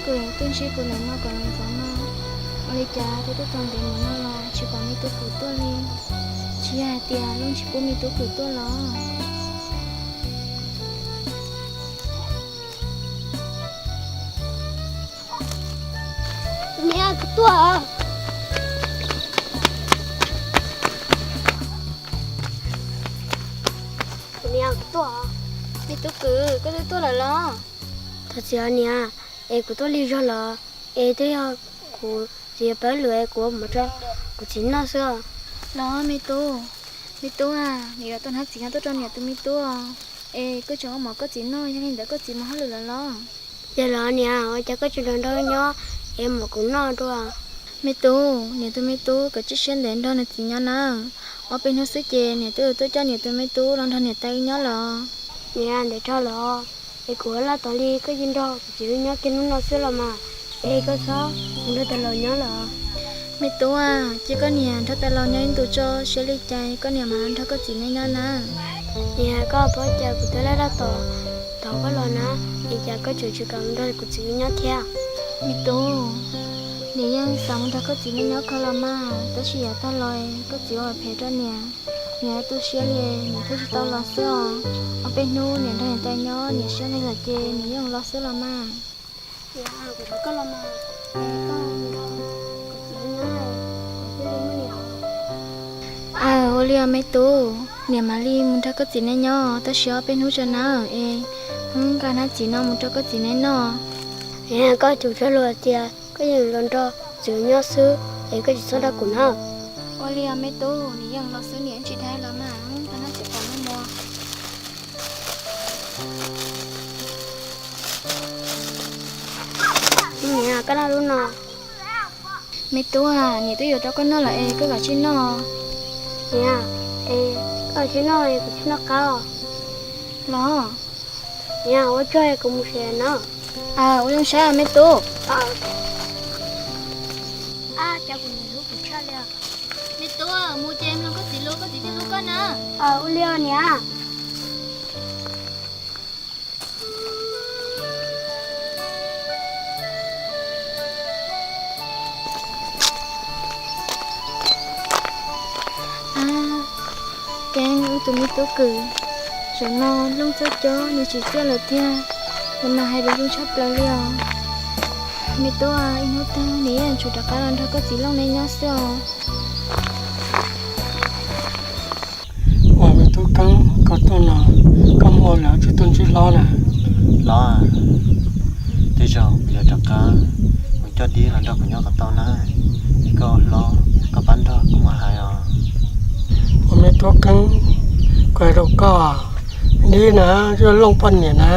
Kws tuaj ntsib kuv ntawm no kom ntxov no, ua li cas tuaj tuaj txog ntev mus no los tsis pom me tub kwv tuaj li? Tsis yog hais tias luag tsis pub me tub kwv tuaj los? Tus niam, kuv tuaj. Tus niam, kuv tuaj. Me tub kwv, koj twb tuaj lawm los? Thov txim os niam, es kuv tuaj lig zog los, es twb yog kuv txiv yuav pab lwm es kuv ua mov rau kuv txiv noj xwb os. Los me tub, me tub a, nws yuav tau hnab txiv nyob tuaj rau niam tus me tub os. Es koj tseem ua mov koj txiv noj, yog li ntawd koj txiv mus hauj lwm lawm los? Yog los niam, ua cas koj tseem nrog nraug nyob es mov kuv noj dua? Me tub, niam tus me tub kav tsij siab ntev nrog nws txiv nyob na. Ob peb hnub xwb ces niam twb tuaj coj niam tus me tub los nrog niam tais wb nyob lawm. Niam, ntev dhau lawm os, es kuv ua laj tos li koj cia nrog kuv txiv wb nyob kiag hnub no xwb los mas, es koj txhob mus nrog tais laus nyob lawm. Me tub a, cia koj niam nrog tais laus nyob ib ntus tso, seb li cas koj niam mam nrog koj txiv neb nyob na. Niam, koj paub cas kuv twb laj laj tos tau koj los na, es cas koj tseem tsis kam mus nrog kuv txiv wb nyob thiab? Me tub, niam yeej xav mus nrog koj txiv neb nyob kawg los mas, tab sis yav tag los koj txiv ua phem rau niam, niam tu siab li, niam thiaj tsis tau los xwb os. Ob peb hnub niam nrog niam tais nyob niam siab nqis lawm ces niam yeej los xwb los mas. Aws, ua li os me tub, niam mam li mus nrog koj txiv neb nyob, tab sis ob peb hnub tso na, es wb nqa hnab txiv no mus rau koj txiv neb noj. Niam, koj tsum txhob luag tias koj yeej los nrog txiv nyob xwb es koj tsis txhob nrog kuv na. Ua li os me tub, niam yeej los xwb niam tsis dag los mas, wb nqa hnab txiv pov noj mov. Niam, koj noj lub no. Me tub, niam twb yuav rau koj noj lawm es koj kav tsij noj. Niam, es koj kav tsij noj es kuv thiaj noj qab os. Los. Niam, ua tsaug es kuv mus tsev na. Ua zoo saib me tub. Ab, cas kuv niam hlub kuv tshaj li os. Me tub, mus ces mloog koj txiv lus, koj txiv thiaj hlub koj na. Ua li os niam. Ab, Keeb, wb tus me tub kwv, zaum no Looj txoj cov nws tsis txiaj lawm tiag, nws mas hais lus zoo tshaj plaws li os. Me tub, ib hnub twg nws yeej yuav tsum rov qab los nrog koj txiv Looj neb nyob xwb os. Ua me tub Keeb, koj tuaj no, koj muaj lawm tsis tuaj ntsib hlob na? Hlob, tej zaum kuv yuav rov qab mus coj Dib los nrog kuv nyob kom tau na. Es koj ua hlob, koj pab nrog kuv mus hais os. Ua me tub Keeb, kuv hais rau koj, Dib na, yog Looj poj niam na,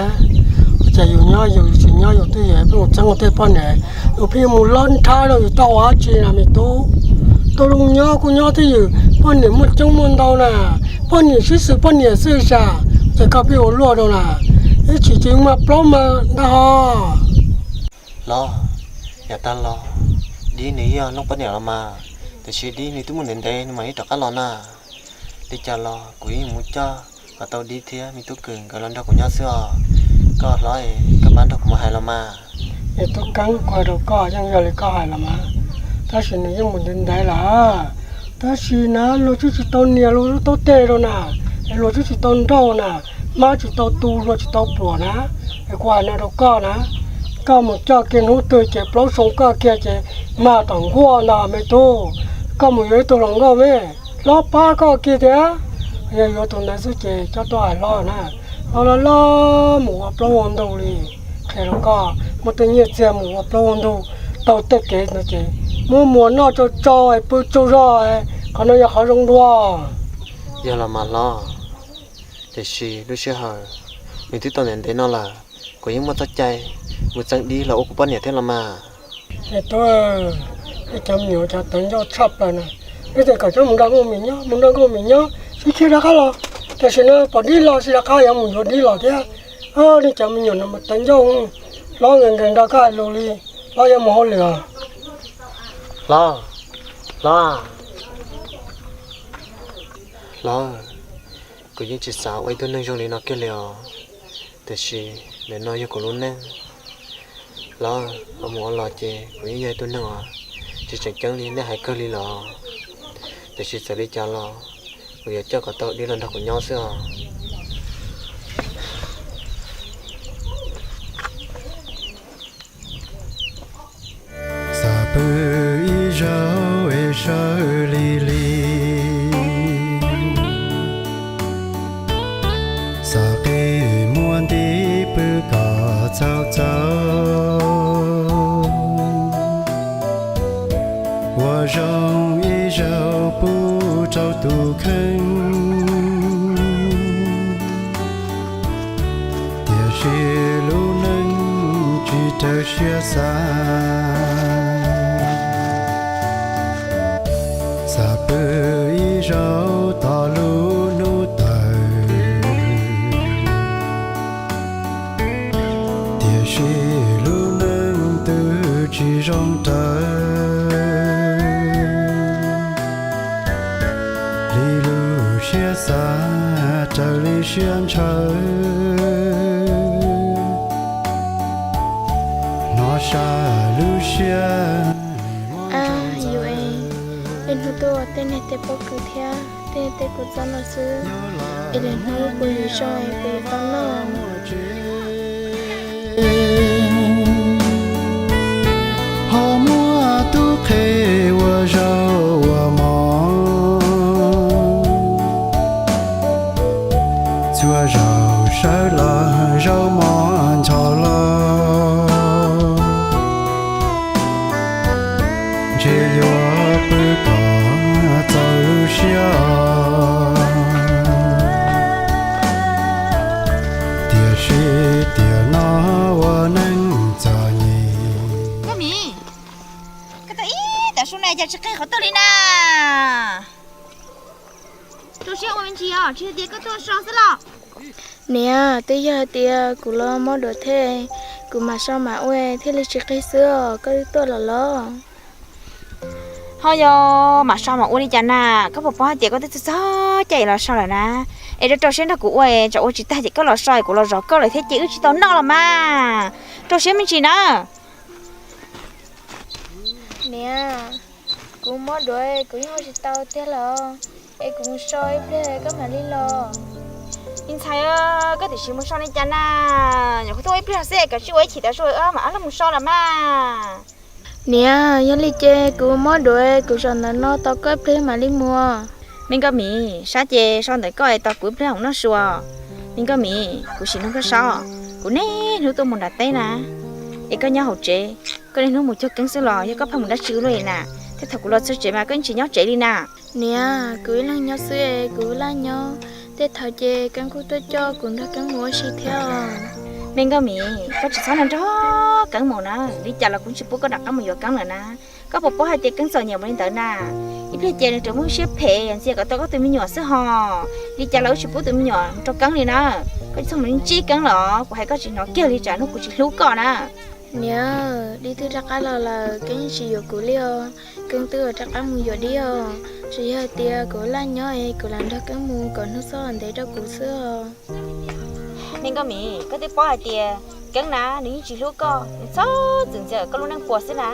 ua cas yus nyob yus tsis nyob yus twb yuav pheej mus txeeb ua tej poj niam, yus pheej mus lob nrhab rau yus tau ua dab tsi na me tub? Tus Looj nyob kuj nyob twj ywm, poj niam muaj coob muaj ntau na, poj niam sib xws poj niam xwb sas, ces koj pheej ua luaj rau na, ib chim ces maj plaub mas ntag ho. Hlob, yav tag los Dib nws yog Looj poj niam los mas, tiam sis Dib nws twb mus ntev ntev nws mam li rov qab los na. Li cas los kuv yeej mus coj kom tau Dib thiab me tub Kws nkawd los nrog kuv nyob xwb os. Koj hlob es koj pab nrog kuv mus hais los mas. Es tub Keeb, kuv hais rau koj yeej yog li koj hais los mas, tab sis nws yeej mus ntev ntev lawm. Tab sis na luag twb tsis tau niam luag lub taub teg rau na, es luag twb tsis tau nrauj na, hmab tsis tau tu luag tsis tau pluas na. Es kuv hais no rau koj na, koj mus coj kiag hnub twg ces plaub xyoo koj kiag ces mag tom nkuaj ntag me tub. Koj mus yuav ib tug hluas nkauj me hlob pab koj kiag thiab. Yog yuav tus ntawd xwb ces coj tuaj hais hlob na. Hlob loj loj mus ua plaub ua ntug li. Qhia rau koj, muaj tej nyiaj txiag mus ua plaub ua ntug, tau tej kev no ces muab muas noj tsau tsau es pw tsaug zog, qhov no yog qhov zoo dua. Yog los mas hlob, tiam sis lub sij hawm nws twb tau ntev ntev no lawm, kuv yeej muaj txoj cai mus txeeb Dib los ua kuv poj niam thiab los mas. Es tub, nej cov me nyuam cov tawv ncauj tshaj plaws na, nej tias kom coj mus nrog nkauj mis nyob, mus nrog nkauj mis nyob sib khib rov qab los, tam sim no pom Dib los tsis rov qab yuav mus yuav Dib los thiab. Nej cov me nyuam no mas tawv ncauj, hlob nkees nkees nrog koj hais lus li, hlob yuav mus hauj lwm os. Hlob, hlob, hlob, kuv yeej tsis xav ua ib tug neeg zoo li no kiag li os, tiam sis ntawm no yog kuv lub neej. Los, ua mus ua los ces kuv yeej yog ib tug neeg uas tsis tseem ceeb li nej hais kawg li los. Tiam sis txawm li cas los kuv yuav coj kom tau Dib los nrog kuv nyob xwb os. Xav pw ib zaug es sawv lig lig, xav qi muab ntiv pw kom txaus txaus, ua zoo ib zaug pub rau tus kheej. Tiam sis lub neej tsis raws siab xav, xav pw ib zaug tos lub hnub tawm. Tiam sis lub neej twb tsis zoo raws li lub siab xav, raws li siab ntshaw. Hnov sab lub siab. Yus, es hnub tuaj ua tej niag tej pob kws thiab tej niag tej kua txob no xwb, es lwm hnub kuv yuav zoo es kuv yuav tau noj. Ho muab tub qhe ua zaub ua mov, txhua zaus sawv los zaub mov ncho los, ntshe yuav pw kom txaus lub siab. Tiam sis tiam no ua neej txom nyem. Koj Mim, koj tuaj ib tag su na cas tsis qhib qhov twg li na? Rau siab ua me ntsis os, tsis hais tias koj tuaj so xwb los? Niam, twb yog hais tias kuv los mob duav thiab, kuv mam so mam ua thiaj li tsis qhib xwb os, koj twb tuaj los los. Ho yog mam so mam ua li cas na? Koj puas paub hais tias koj twb txog txog caij los so lawm na? Es rau rau siab nrog kuv ua, tsam ua tsis tag ces koj los so es kuv los zov koj lawm thiab ces wb tsis tau noj los mas. Rau siab me ntsis na. Niam, kuv mob duav kuv yeej ua tsis tau tiag los, es kuv mus so ib pliag koj mam li los. Me ntxhais, koj tiam sis mus so li cas na? Nyuam qhuav tuaj ib pliag xwb es koj tsis ua ib chim tas su mam ob leeg mus so los mas. Niam, yog li ces kuv mob duav kuv zaum ntawm no tos koj ib pliag mam li mus. Me Nkauj Mim, sab ces so ntawm koj es tos kuv ib pliag mus noj su. Me Nkauj Mim, kuv sim nug koj saib, kuv niaj hnub tuaj mus nram teb na, es koj nyob hauv tsev, koj niaj hnub mus cuag Keeb xwb los yog koj pheej mus dab tsi ua luaj li na? Tej thaum kuv los txog tsev mas koj yeej tsis nyob tsev li na. Niam, kuv ib leeg nyob xwb es kuv laj nyob, tej thaum ces Keeb kuj tuaj coj kuv nrog Keeb mus ua si thiab os. Me Nkauj Mim, koj tsis txhob nrog Keeb mus na, li cas los kuv tsis pub koj rov qab mus yuav Keeb lawm na. Koj puas paub hais tias Keeb txom nyem mus li ntawd na? Ib pliag ces nws tseem muaj siab phem ntxias kom tau koj tus me nyuam xwb hos. Li cas los wb tsis pub tus me nyuam rau Keeb li na. Koj tsis txhob mus ntsib Keeb los, kuv hais koj tsis hnov kiag li, tsam hnub kuv tsis hlub koj na. Niam, Dib twb rov qab los lawm, Keeb yeej tsis yuav kuv li os. Keeb twb rov qab mus yuav Dib os. Tsuas yog hais tias kuv laj nyob es kuv lam nrog Keeb mus kom hnub txhob ntev rau kuv xwb os. Me Nkauj Mim, koj twb paub hais tias Keeb na nws yeej tsis hlub koj, nws txhob txwm ntxias koj lub neej puas xwb na.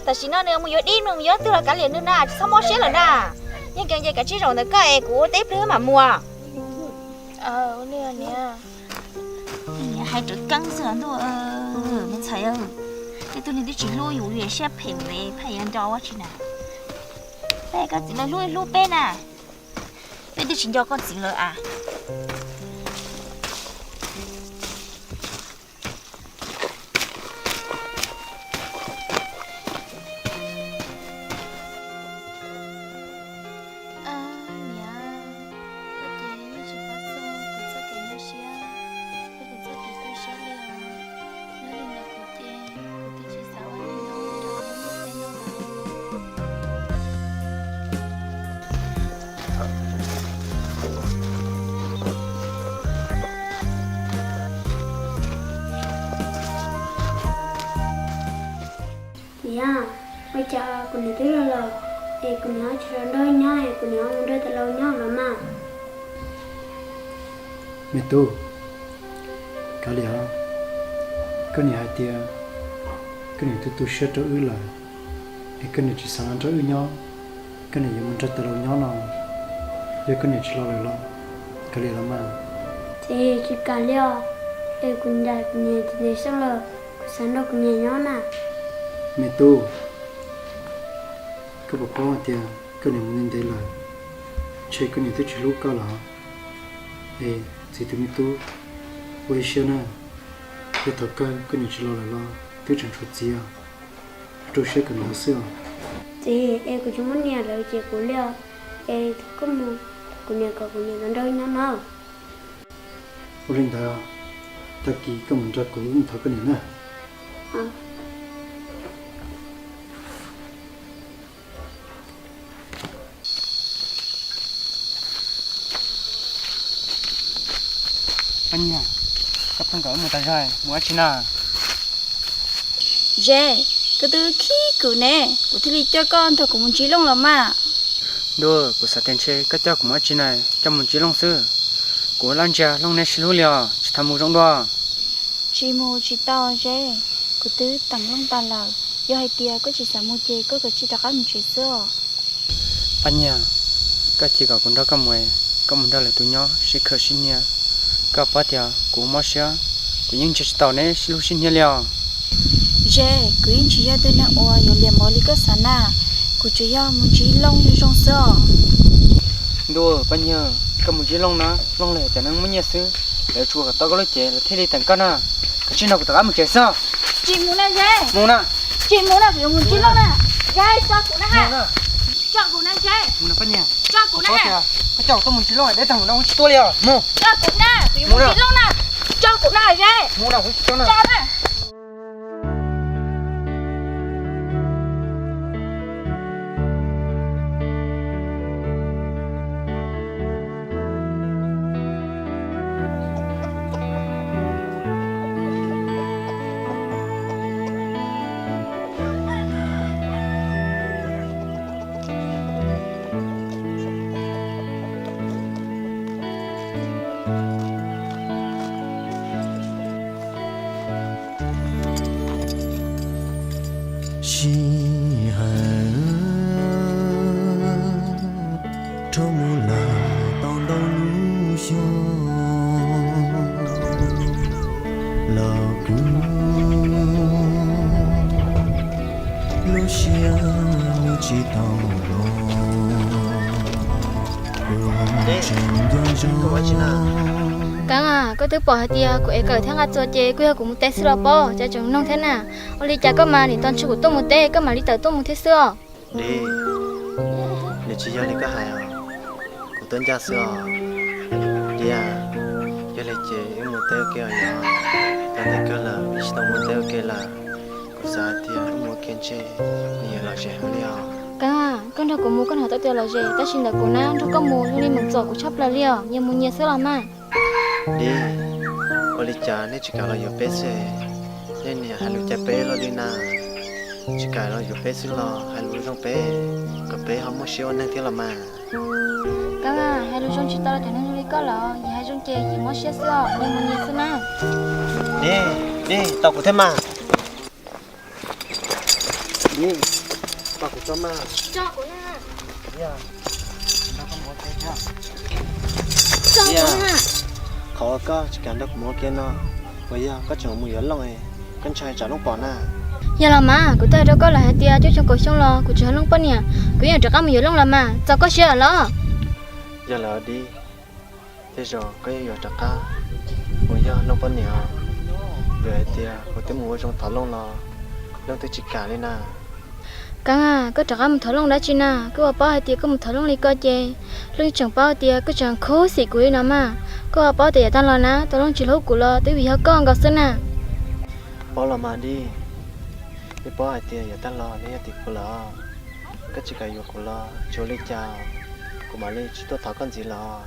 Tam sim no nws mus yuav Dib, nws mus yuav twg los kav liam nws na, tsis txhob mob siab lawm na. Yeej kev ces kav tsij zaum ntawm koj es kuv ua teb ib pliag mam mus. Niam hais rau Keeb xwb ntuj, me ntxhais, tej tug neeg twb tsis hlub yus li siab phem me phaj yuav nco ua tsi na. Peb koj txiv lawv hlub hlub peb na, peb twb tsis nco koj txiv lawv a. Niam, koj ces yeej tsis paub txog kuv txoj kev nyuaj siab, koj ces txoj kev tu siab li os. Nyob li ntawd kuv ces kuv twb tsis xav ua li no rau koj lub neej no lawm. Niam, ua cas kuv niam twb los los es kuv niam tsis los nrog nyob es kuv niam mus nrog tus laus nyob los mas? Me tub, kav liam, koj niam hais tias Koj niam twb tu siab rau wb lawm, es koj niam tsis xav los nrog wb nyob, koj niam yuav mus nrog tus laus nyob no, yog koj niam tsis los lawm los kav liam los mas. Txiv, tsis kam li os, es kuv ncaim kuv niam txiv ntev xwb lawm, kuv xav nrog kuv niam nyob na. Me tub, koj puas paub hais tias koj niam mus ntev ntev lawm, ntshe koj niam twb tsis hlub koj lawm. Es txiv tus me tub, ua ib siab na, yog thaum kawg koj niam tsis los lawm los twb tseem tshuav txiv os. Rau siab kawm ntawv xwb os. Txiv, es kuv tsis muaj niam lawm ces kuv li os, es koj mus, kuv niam kom kuv niam los nrog nyob no. Ua li ntawd, tag kis koj mus nrog kuv mus thov koj niam na. Paj Nyiag, koj pheej kom wb mus tas zog, mus dab tsi na? Ze, koj twb khib kuv ne, kuv thiaj li coj koj nrog kuv mus ntsib Looj los mas. Ntuj, kuv xav tias ntshe koj coj kuv mus dab tsi na, coj mus ntsib Looj xwb. Kuv ua laj ntsia Looj nej sib hlub li os, tsis tau mus zoo dua. Tsis mus tsis tau Ze, kuv twb teem Looj tas lawm. Yog hais tias koj tsis xav mus ces koj kav tsij rov qab mus tsev xwb os. Paj Nyiag, koj cia kom kuv nrog koj mus, koj mus nrog lwm tus nyob sib khawm sib nyiag, koj paub tias kuv mob siab, kuv yeej nrhiav tsis tau neb sib hlub sib nyiag li os. Ze, kuv yeej tsis yog tus neeg uas yuav liam npaum li koj xav na, kuv tsuas yog mus ntsib Looj zoo zoo xwb os. Ntuj, Paj Nyiag, koj mus ntsib Looj na, Looj los yog cov neeg muaj nyiaj xwb, lawv tsuas kom tau koj lub cev lawv thiaj li teem koj na. Kav tsij nrog kuv rov qab mus tsev xwb. Tsis mus na Ze. Mus na. Tsis mus na, kuv yuav mus ntsib Looj na. Ze, tso kuv na ha. Tso kuv na Ze. Mus na Paj Nyiag. Tso kuv na. Koj coj kuv tuaj mus ntsib Looj deb tag mus no kuv tsis tuaj li os. Mus. Tso kuv na, kuv yuav mus ntsib Looj na. Tso kuv na Ze. Mus na, kuv tsis tuaj na. Tso na. Sij hawm dhau mus lawm tau ntau lub xyoo los kuv lub siab mus tsis tau los kuv tseem nco zog. Kav, koj twb pom hais tias kuv ev kawm thiab nqa txuas ces kuj yog kuv mus teb xwb los pob, cas tseem mloog thiab na. Ua li cas koj mas nim no ntshe kuv tuaj mus teb koj mam li tawm tuaj mus thiab xwb os. Dib, nws tsis yog li koj hais os, kuv tuaj ncaj xwb os. Dib, yog li ces wb mus teb ua ke os. Yog tau ntau kawg lawm wb tsis tau mus teb ua ke lawm. Kuv xav hais tias wb mus ua ke ntshe nws yuav lom zem heev li os. Kav, koj nrog kuv mus koj hnov tau tias lom zem, tab sis ntawm kuv na nrog koj mus zoo li mus txom kuv tshaj plaws li os, nyias mus nyias xwb los mas. Dib, ua li cas nej tsis kam los yuav peb xwb? Nej niam hais lus caij peb luaj li na. Tsis kam los yuav peb xwb los hais lus zoo peb, kom peb ho muaj siab ua neej thiab los mas. Kav, hais lus zoo tsis tau rau cov neeg zoo li koj los? Yog hais zoo ces yus mob siab xwb os, nyias mus nyias xwb na. Dib, dib, tos kuv thiab mas. Dib, tos kuv tso mas. Qhov uas koj tsis kam nrog kuv mus ua ke no, puas yog koj tseem mus yuav Looj, koj ntshai tsam Looj pom na? Yog los mas, kuv twb hais rau koj lawm hais tias cuaj xyoo kaum xyoo los kuv tsis yog Looj poj niam, kuv yeej yuav rov qab mus yuav Looj los mas, txaus koj siab los? Yog lawm Dib, tej zaum koj yeej yuav rov qab mus yog Looj poj niam. Vim hais tias kuv twb mus ua zoo thov Looj los Looj twb tsis kam li na. Kav, koj rov qab mus thov Looj dab tsi na? Koj ua paub hais tias koj mus thov Looj li ko ces Looj tseem paub tias koj tseem khuv xim kuv li no mas. Koj ua paub tias yav tag los na, tus Looj tsis hlub kuv los twb vim yog koj nkaus xwb na. Paub los mas Dib, twb paub hais tias yav tag los neb yog tim kuv lawm, koj tsis kam yuav kuv los tsis ua li cas, kuv mam li tsis tuaj thov koj ntxiv lawm.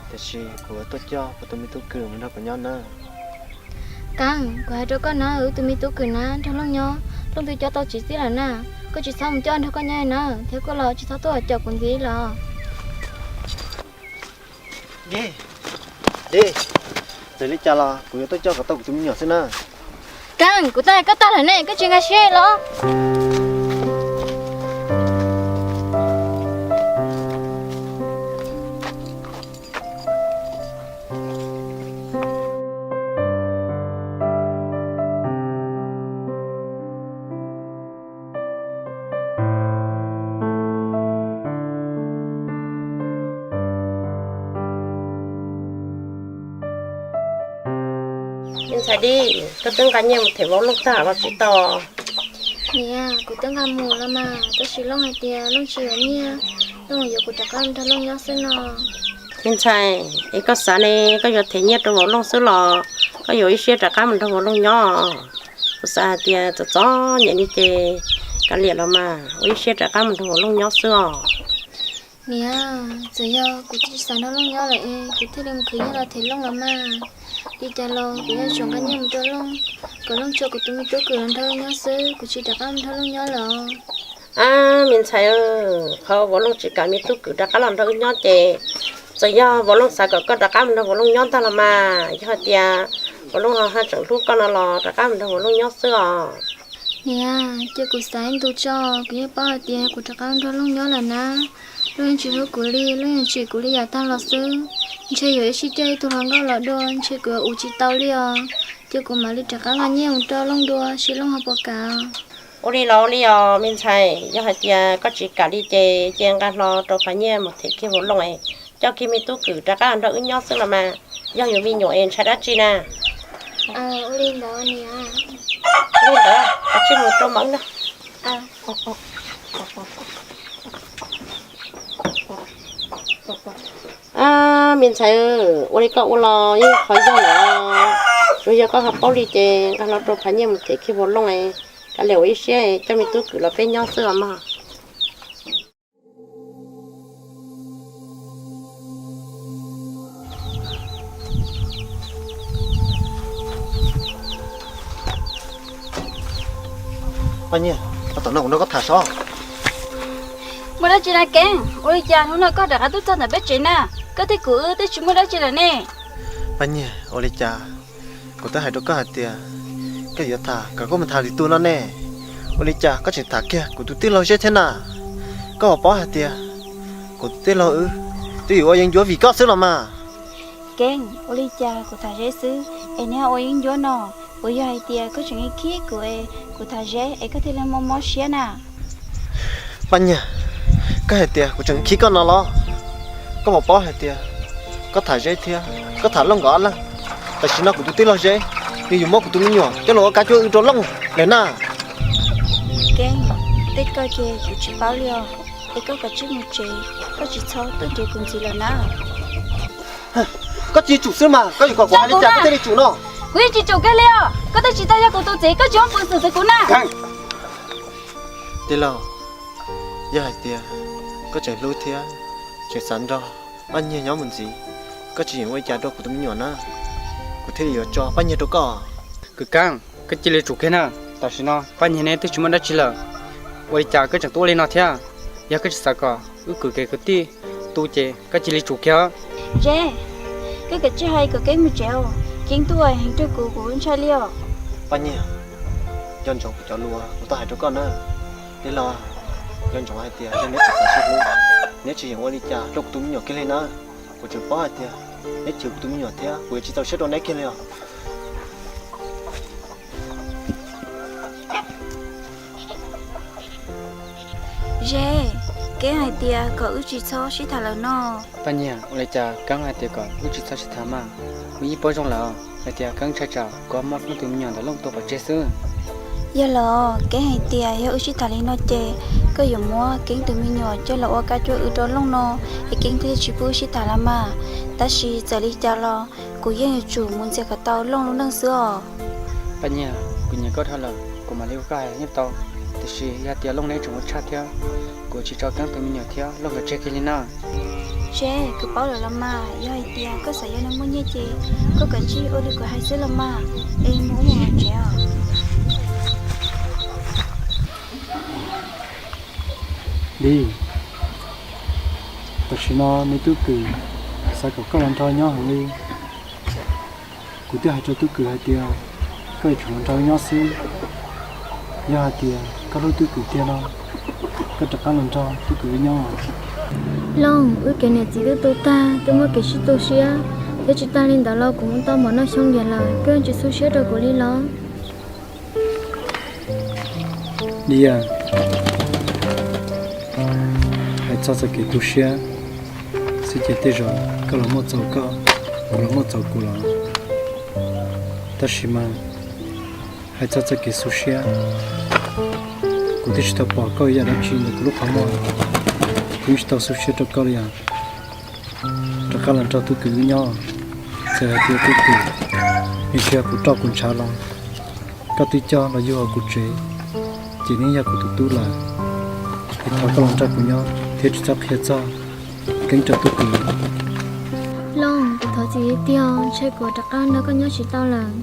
Tiam sis kuv yuav tuaj coj kuv tus me tub Kwm mus nrog kuv nyob nawb. Kav, kuv hais rau koj na, wb tus me tub Kwm na nrog Looj nyob, Looj twb coj tau txiv txib lawm na. Koj tsis txhob mus coj nrog koj nyob na, thiab koj los tsis txhob tuaj caum kuv ntxiv los. Dib, Dib, txawm li cas los kuv yuav tuaj coj kom tau kuv tus me nyuam xwb na. Keeb, kuv twb hais koj tag lawm ne, koj tsis nkag siab los? Me ntxhais Dib, koj twb nqa nyiaj mus them vauv Looj tag los tsis tau? Niam, kuv twb nqa mus los mas, tab sis Looj hais tias Looj tsis yuav nyiaj, Looj yuav kuv rov qab mus nrog Looj nyob xwb no. Me ntxhais, es koj xav ne, koj yuav them nyiaj rau vauv Looj xwb los koj yuav ua ib siab rov qab mus nrog vauv Looj nyob? Kuv xav hais tias txom txom nyem li ces kav liam los mas, ua ib siab rov qab mus nrog vauv Looj nyob xwb os. Niam, txawm yog kuv tsis xav nrog Looj nyob lawm es kuv thiaj li mus khwv nyiaj los them Looj los mas. Li cas los kuv yuav tsum nqa nyiaj mus rau Looj, kom Looj tso kuv tus me tub Kwm los nrog wb nyob xwb, kuv tsis rov qab mus nrog Looj nyob lawm. Ab, me ntxhais, qhov vauv Looj tsis kam me tub Kwm rov qab los nrog wb nyob ces txawm yog vauv Looj xav kom koj rov qab mus nrog vauv Looj nyob ntag los mas. Yog hais tias vauv Looj ho haj tseem hlub koj no los rov qab mus nrog vauv Looj nyob xwb os. Niam, cia kuv xav ib ntus tso, kuv yeej paub hais tias kuv rov qab nrog Looj nyob lawm na. Looj yeej tsis hlub kuv li, Looj yeej tsim kuv li yam tag los xwb. Ntshe yuav ib sij coj ib tug hluas nkauj los dua, ntshe kuv yuav ua tsis tau li os. Cia kuv mam li rov qab nqa nyiaj mus rau Looj dua, seb Looj ho puas kam. Ua li los ua li os me ntxhais, yog hais tias koj tsis kam li ces cia nqa hlo rau phaj nyiaj mus them kiag vauv Looj, coj kiag me tub Kwm rov qab nrog wb nyob xwb los mas. Yog yus me nyuam es ntshai dab tsi na? Ua li ntawd, ua li ntawd, koj tsij mus rau mov na. Ab, me ntxhais, ua li koj ua los yeej qhov yog lawm. Tsuas yog koj ho paub li ces nqa hlo rau phaj nyiaj mus them kiag vauv Looj, kav liam ua ib siab coj me tub Kwm los peb nyob xwb os mog. Paj Nyiag, tom no kuv nrog koj tham sob. Muaj dab tsi na Keeb? Ua li cas hnub no koj rov qab tuaj txog ntawm peb tsev na? Koj thiab kuv wb twb tsis muaj dab tsi lawm ne. Paj Nyiag, ua li cas kuv twb hais rau koj hais tias koj yuav tham kom koj mus tham lwm tus no ne. Ua li cas koj tseem tham kiag kuv tus tij laug Zeb thiab na? Koj puas paub hais tias kuv tus tij laug wb twb yuav ua yeeb ncuab vim koj xwb los mas. Keeb, ua li cas kuv tham Zeb xwb es neb ho ua yeeb ncuab no? Puas yog hais tias koj tseem khib kuv es kuv tham Zeb es koj thiaj li mob mob siab na? Paj Nyiag, koj hais tias kuv tseem khib koj no los? Koj puas paub hais tias koj tham Zeb thiab koj tham Looj nkawd ob leeg, tam sim no kuv tus tij laug Zeb nws yuav muab kuv tus me nyuam coj los ua kab cuab wb rau Looj lawm na. Keeb, tej koj ces kuv tsis paub li os, es koj kav tsij mus tsev, koj tsis txhob tuaj nrhiav kuv ntxiv lawm na. Koj tsis tsum xwb mas, koj yuav kom kuv hais li cas koj thiaj li tsum no? Kuv yeej tsis tsum kiag li os, koj twb tsis tau yog kuv tus txiv, koj tsis muaj peev xwm txwv kuv na. Tij laug, yog hais tias koj tseem hlub thiab tseem xav nrog Paj Nyiag nyob mus ntxiv, koj tsis yeem ua li cas rau kuv tus me nyuam na, kuv thiaj li yuav tso Paj Nyiag rau koj. Kwv Keeb, koj cia li tsum kiag na, tam sim no Paj Nyiag neb twb tsis muaj dab tsi lawm, ua li cas koj tseem tuaj ua li no thiab? Yog koj tsis xav kom wb kwv kev kwv tij tu ces koj cia li tsum kiag. Zeb, koj kav tsij hais kom Keeb mus tsev os, Keeb tuaj heev rau kuv, kuv ntshai li os. Paj Nyiag, nco ntsoov kuv cov lus kuv tau hais rau koj na. Tij laug, nco ntsoov hais tias yog neb tsis xav sib hlub, neb tsis yeem ua li cas rau kuv tus me nyuam kiag li na. Kuv tseem paub hais tias neb chwv kuv tus me nyuam thiab kuv yuav tsis txaus siab rau neb kiag li os. Zeb, Keeb hais tias kom wb tsis txhob sib tham lawm no. Paj Nyiag, ua li cas Keeb hais tias kom wb tsis txhob sib tham mas? Kuv yeej paub zoo lawm hais tias Keeb ntshai tsam kuv muab Keeb tus me nyuam ntawm Looj tua pov tseg xwb. Yog los Keeb hais tias yog wb sib tham li no ces koj yuav muab Keeb tus me nyuam coj los ua kab cuab wb rau Looj no, es Keeb thiaj tsis pub wb sib tham lawm mas. Tab sis txawm li cas los kuv yeej yuav tsum mus ntxias kom tau Looj lub neej xwb os. Paj Nyiag, kuv nyiam koj dhau lawm, kuv mam li ua koj hais yeej tau. Tiam sis yog tias Looj neb tseem ua tshaj thiab, kuv tsis tso Keeb tus me nyuam thiab Looj nkawd tseg kiag li na. Zeb, kuv paub lawm los mas, yog hais tias koj xav yog neeg muaj nyiaj ces koj kav tsij ua li kuv hais xwb los mas. Es mus ua mus tsev os. Dib, tam sim no me tub Kwm xav kom koj los nrog nyob heev li. Kuv twb hais rau tub Kwm hais tias koj yuav tsum los nrog wb nyob xwb. Yog hais tias koj hlub Tub Kwm tiag no, koj rov qab los nrog Tub Kwm wb nyob. Looj, wb kev niam txiv twb tu tag, twb muaj kev sib tu siab, thiab tsis tag li ntawd los kuv mus tau mov noj xyoo ntiav lawm, koj yeej tsis xu siab rau kuv li los? Diam, hais txog txoj kev tu siab xwb ces tej zaum koj los muaj txaus koj, kuv los muaj txaus kuv los. Tab sis mas hais txog txoj kev xu siab, kuv twb tsis tau pom koj ib yam dab tsi ntawm kuv lub qhov muag, kuv yeej tsis tau xu siab rau koj li os. Rov qab los nrog Tub Kwm wb nyob, txawm hais tias Tub Kwm nws tsis yog kuv roj kuv ntshav los, koj twb coj los yug hauv kuv tsev, ces nws yog kuv tus tub lawm. Es thov koj los nrog kuv nyob thiab tsis txhob qhia txog Keeb rau Tub Kwm. Looj, kuv thov txim tiag tiag, ntshe kuv rov qab nrog koj nyob tsis tau lawm.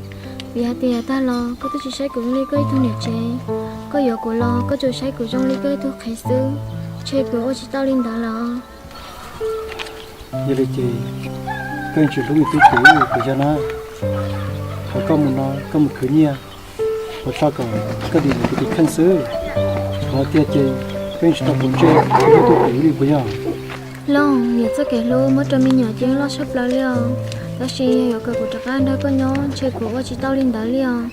Vim hais tias tag los koj twb tsis saib kuv li koj ib tug niam tsev, koj yuav kuv los koj tsuas saib kuv zoo li koj ib tug qhev xwb, ntshe kuv ua tsis tau li ntawd lawm. Yog li ces koj yeej tsis hlub me Tub Kwm li puas yog na? Thaum koj mus no koj mus khwv nyiaj ua tso kom koj dim mus kuv tus kheej xwb, qhov tiag ces koj yeej tsis tau pom ntsej hlub Tub Kwm li puas yog? Looj, niam txoj kev hlub muab rau me nyuam ces loj tshaj plaws li os. Tab sis yog yuav kom kuv rov qab nrog koj nyob ntshe kuv ua tsis tau li ntawd li os.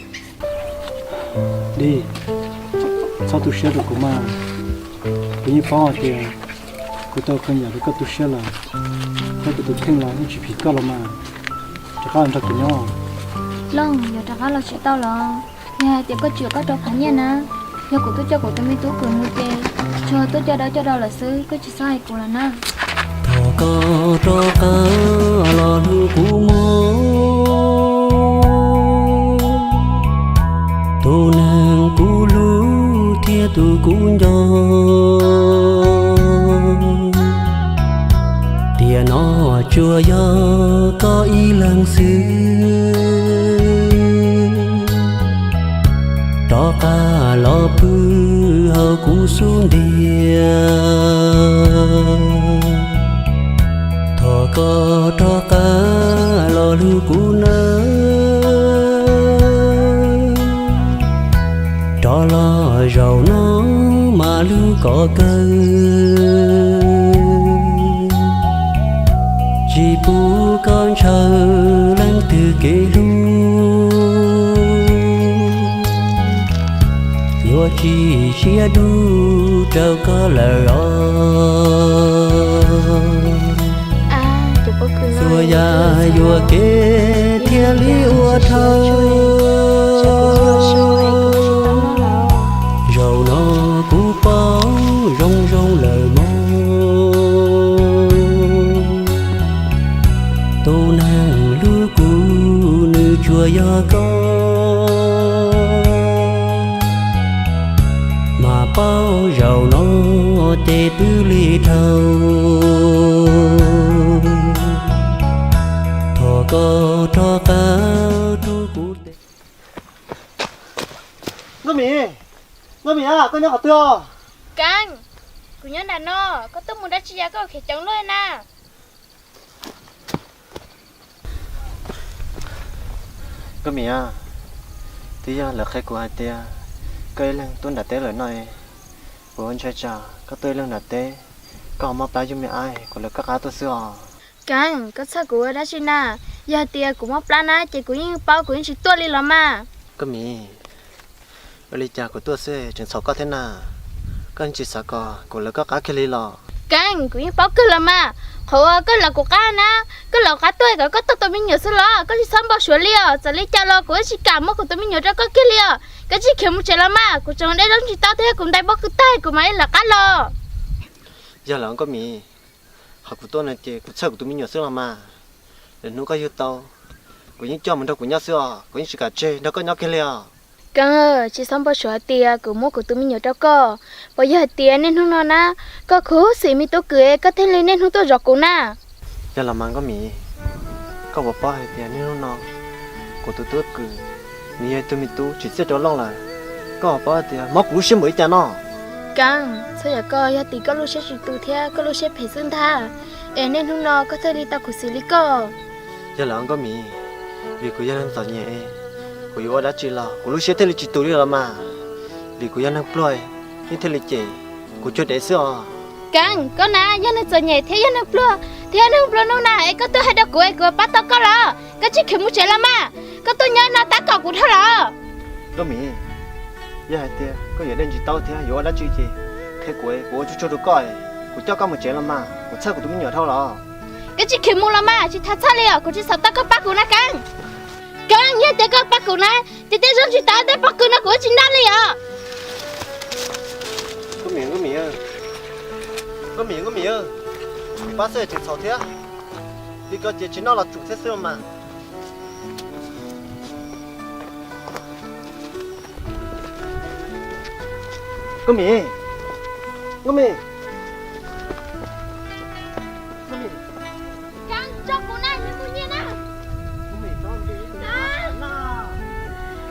Dim, txhob tu siab rau kuv mas. Kuv yeej paub hais tias kuv tau qee yam rau koj tu siab lawm, thiab kuv tus kheej los yeej tsis phim koj los mas. Rov qab los nrog kuv nyob. Looj, yuav rov qab los tsis tau los? Yog hais tias koj tsis yuav koj rau qhov nyiaj na, yog kuv twb coj kuv tus me Tub Kwm mus ces tsuas tuaj coj dawb coj do lawm xwb, koj tsis txhob hais kuv lawm na. Thov koj rov qab los hlub kuv mog, tus neeg kuv hlub thiab tus kuv nco. Tiam no tsuas yog koj ib leeg xwb, rov qab los pw hauv kuv xub ntiag. Thov koj rov qab los hlub kuv nawb, rov los zaum no mas hlub kom kawg, tsis pub koj ntshaw leej twg kev hlub, yuav tsis siab dub rau koj lawm os. Txhua yam yuam kev thiaj li ua dhau. Zaum no kuv paub zoo zoo lawm mog, tus neeg hlub kuv nws tsuas yog koj, mas paub zaum no ces twb lig dhau. Thov koj rov qab rub kuv tes. Nkauj Mim, Nkauj Mim, koj nyob qhov twg os? Keeb, kuv nyob nram no, koj tuaj mus dab tsi es koj khiav ceev luaj na? Nkauj Mim, twb yog lawv qhia kuv hais tias koj ib leeg tuaj nram teb lawm no, kuv ua ntshai tsam koj tuaj ib leeg nram teb, koj ho mob plab yug me ab, kuv lawv koj qab tuaj xwb os. Keeb, koj txhawj kuv ua dab tsi na? Yog hais tias kuv mob plab na ces kuv yeej paub kuv yeej tsis tuaj li los mas. Nkauj Mim, ua li cas kuv tuaj xwb tseem txhaum koj thiab na? Koj tsis xav kom kuv lawv koj qab kiag li los? Keeb, kuv yeej paub kawg los mas. Qhov uas koj lawv kuv qab na, koj lawv kuv qab tuaj kom koj tuaj tua me nyuam xwb los? Koj tsis txhob npau suav li os, txawm li cas los kuv yeej tsis kam muab kuv tus me nyuam rau koj kiag li os. Koj tsis khiav mus tsev los mas, kuv tseem de zaub tsis tau thiab kuv ntaus pob kws tag kuv mam li lawv qab los. Yog lawm Nkauj Mim, qhov kuv tuaj no ces kuv txhawj kuv tus me nyuam xwb los mas. Lwm hnub koj yug tau, kuv yeej coj mus nrog kuv nyob xwb os, kuv yeej tsis kam tseg nrog koj nyob kiag li os. Keeb, tsis txhob npau suav hais tias kuv muab kuv tus me nyuam rau koj. Puas yog hais tias niaj hnub no na, koj khuv xim me tub kwm koj thiaj li niaj hnub tuaj zov kuv na? Yog los mas Nkauj Mim, koj puas paub hais tias niaj hnub no kuv tus tub kwm nws yog ib tug me tub tsim txiaj rau Looj lawm? Koj puas paub hais tias mob kuv lub siab npaum li cas no? Keeb, txhob yam koj yog tim koj lub siab tsis tu thiab koj lub siab phem xwb ntag, es niaj hnub no koj thiaj li tau khuv xim li koj. Yog lawm Nkauj Mim, vim kuv yog leej txom nyem, Kuv yuav ua dab tsi los kuv lub siab thiaj li tsis tu li los mas, vim kuv yog neeg pluag, yeej thiaj li cem kuv cuag dev xwb os. Keeb, koj na yog neeg txom nyem thiab yog neeg pluag, thiab yog neeg nplua nuj na es koj tuaj hais rau kuv es kuv pab tau koj los? Koj tsis khwv mus tsev los mas, koj tuaj nyob no tab kaum kuv dhau los. Nkauj Mim, yog hais tias koj yuav dej ntsis taub thiab yuav ua dab tsi ces qhia kuv, kuv ua tsuag tsuag rau koj, kuv coj koj mus tsev los mas, kuv txhawj kuv tus me nyuam dhau los. Koj tsis khwv mus los mas, tsis txhob txhawj li os, kuv tsis xav tau koj pab kuv na Keeb. Keeb, yog tias koj pab kuv na, ces tej zaub ntsis taub tej pob kws no kuv tsis noj li os. Nkauj Mim, Nkauj Mim, Nkauj Mim, Nkauj Mim, kuv pab xwb tseem txhaum thiab, li ko ces tsis noj los tsum thiab xwb mas. Nkauj Mim, Nkauj Mim.